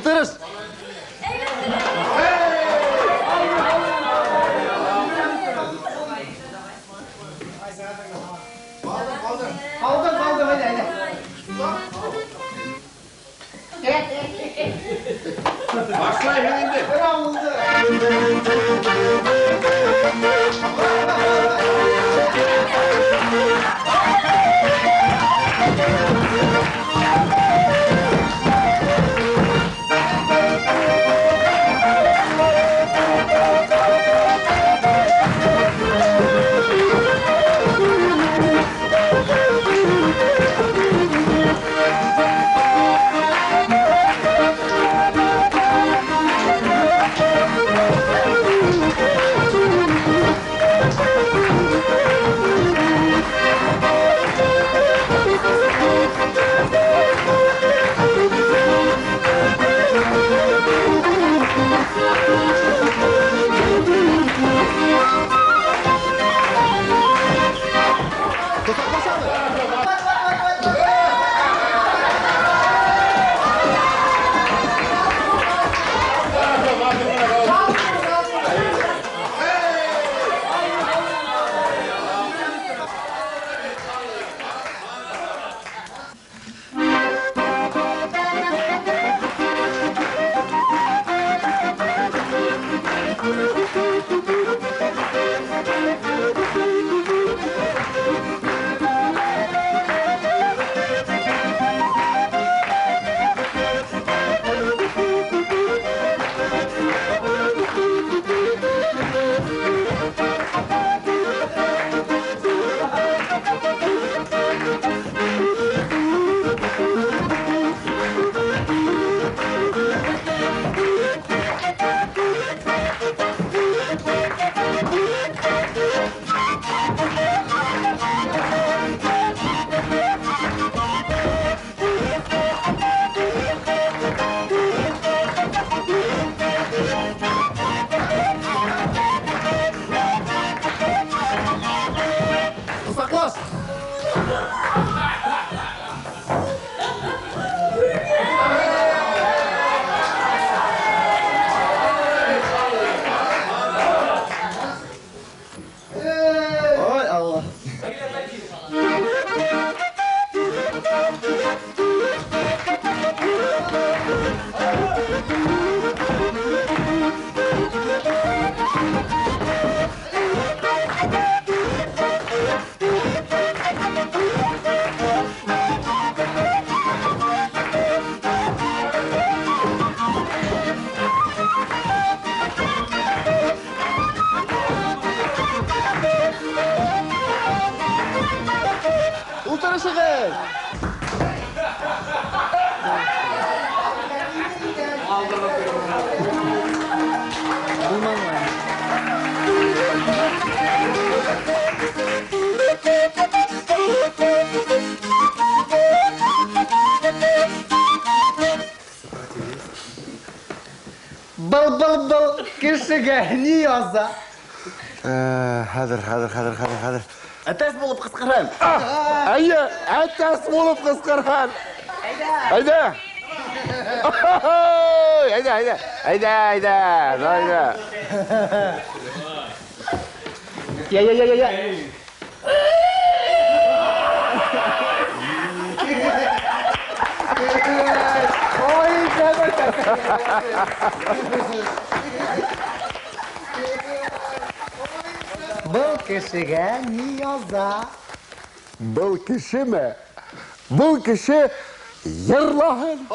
Ултырыш. Алды, алды, әйҙә, әйҙә. Башлайһың инде. Ултырышығыҙ. Был-был-был кешегә ни яза? Хәҙер, хәҙер, хәҙер, хәҙер, хәҙер. Әтәс булып ҡысҡырһын. Әйе, әтәс булып ҡысҡырһын. Әйҙә. Әйҙә, әйҙә. Әйҙә, әйҙә. Әйҙә. Я, я, я, я, я. Ой, Был кешегә ни яза? Был кешеме? Был кеше йырлаһын.